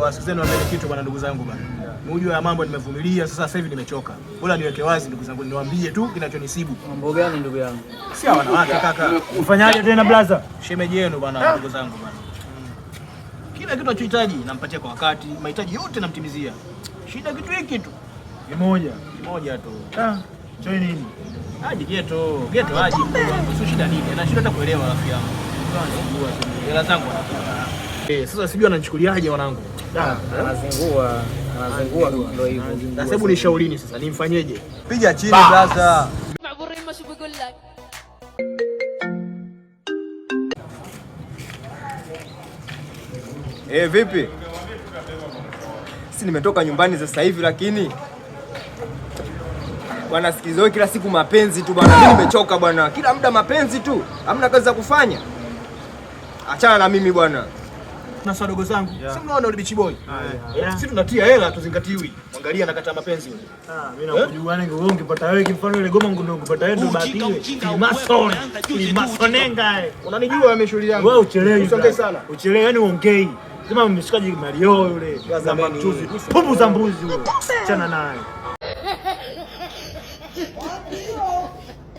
Wasikizeni niwaambie kitu bwana, ndugu zangu bwana. Mujue ya mambo nimevumilia, sasa hivi nimechoka. Bora niweke wazi ndugu zangu, niwaambie tu kinachonisibu. Mambo gani ndugu yangu? Si wanawake kaka. Ufanyaje tena blaza? Shemeji yenu bwana, ndugu zangu bwana. Kila kitu anachohitaji nampatia kwa wakati, mahitaji yote namtimizia. Shida kitu hiki tu. Kimoja. Kimoja tu. Ah, choi nini? Aje geto, geto aje. Sio shida nini? Anashindwa hata kuelewa rafiki yangu. Hela zangu anakula. Eh, sasa sijui ananichukuliaje wanangu. Anazingua, anazingua ndio hivyo. Sasa hebu nishaurini sasa, nimfanyeje? Piga chini sasa. معبورين ما شو بقول لك. Eh, vipi? Si nimetoka nyumbani sasa hivi lakini bwana, sikiliza kila siku mapenzi tu bwana. Mimi nimechoka bwana. Kila muda mapenzi tu. Hamna kazi za kufanya. Achana na mimi bwana. Na sasa dogo zangu, si mnaona yule bichi boy? Sisi tunatia hela tuzingatiwi. Angalia anakataa mapenzi yule. Ah, mimi nakujua yani wewe ungepata wewe kimfano ile goma ndio ungepata wewe ndio bahati ile. Mason, Masonenga. Unanijua mimi shughuli yangu. Wewe uchelewi. Usiongee sana. Uchelewi yani uongei. Sema mshikaji Mario yule. Za mchuzi. Pumbu za mbuzi yule. Achana naye.